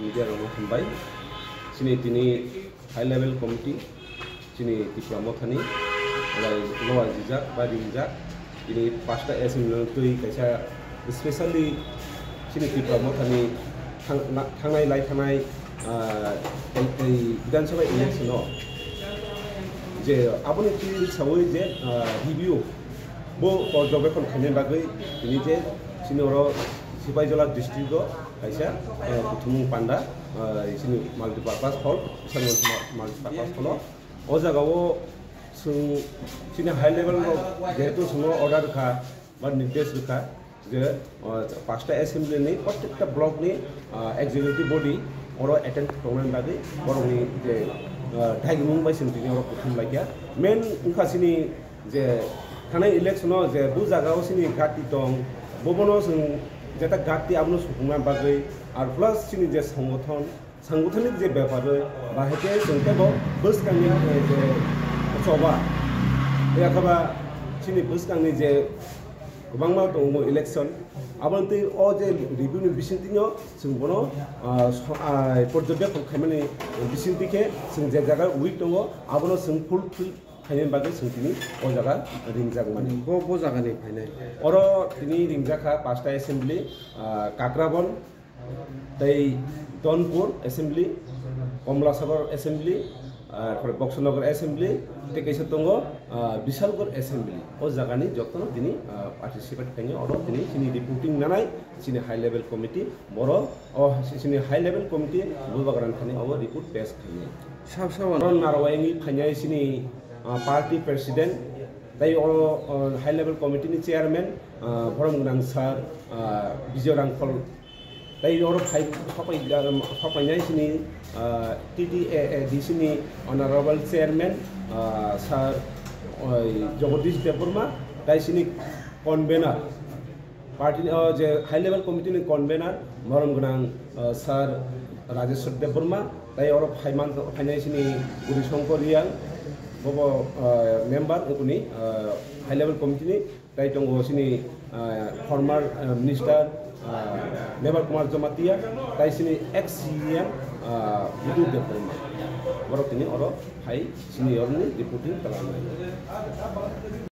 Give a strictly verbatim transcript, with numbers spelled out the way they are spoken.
Media rokno hambai. Chini tini high level committee, chini Tipra Mothani, bai lowa jijak, bai ringjak. Tini pasta assembly twi kaisa specially chini Tipra Mothani thang-, na-, thangnai lai thangnai, ah, tei, tei Bidhan Sabha election o je aboni twi sawi je, ah, review bo porjobekhon khaina bagwi tini je chini oro Sipaijala district o kaisa, eh, kuthumung panda, eh, chini multipurpose hall, Kisanganj ma-, multipurpose hall o. O jaga o chwng chini high level rok jehetu chwngno order rwkha ba nirdesh rwkha je, eh, pasta assembly ni prottekta block ni, eh, executive body oro attend tongnani bagwi borokni je, eh, daigimung bai chwng tini oro kuthum laikha. Main wngkha chini je thanai election o je bo jaga o chini gati tong, bobono chwng jeta gati abono supungna bagwi, ar plus chini je songothon, sangothonni je bepar rwi, bahai khe chwng teibo bwskangni, eh, je choba, yakaba chini bwskangni je kwbangma tongo election, aboni twi o je review ni bisingtwi no chwng bono, ah, so-, ah, porjobekhon khaimani bisingtwi khe chwng je jaga weak tongo, abono chwng fulfill khaina bagwi chwng tini o jaga ringjak mani. Bo, bo jagani phainai? Oro tini ringjak kha pasta assembly, ah, Kakrabon, tei Donpur assembly, Komlasagor assembly, ah, pore Boksanagar assembly, tei kaisa tongo, ah, Bisalgarh assembly. O jagani jotono tini, ah, participate khainai, oro tini chini reporting nanai, chini high level committee, boro o chini high level committee bubagra thani obo report pass khainai. Sab sabo. Oro narwai wngwi phainai chini, ah, party president, tei oro, ah, high level committee ni chairman, ah, borom gwnang sir, ah, Bijoy Rangkhol, tei oro phai, sopai, ah, sopainai chini, ah, T T A A D C ni honorable chairman, ah, sir, oi, Jagadish Debbarma, tei chini convener, party ni, o je high level committee ni convener, borom gwnang, ah, sir Rajeshwar Debbarma, tei oro phaiman, phainai chini Guri Shankar Riyang, bobo, ah, member wngkuni, ah, high level committee ni, tei tongo chini, ah, former, ah, minister, ah, Mevar Kumar Jamatia, tei chini ex C E M, ah, Budu Debbarma. Borok tini oro phai chini oroni reporting khlainai.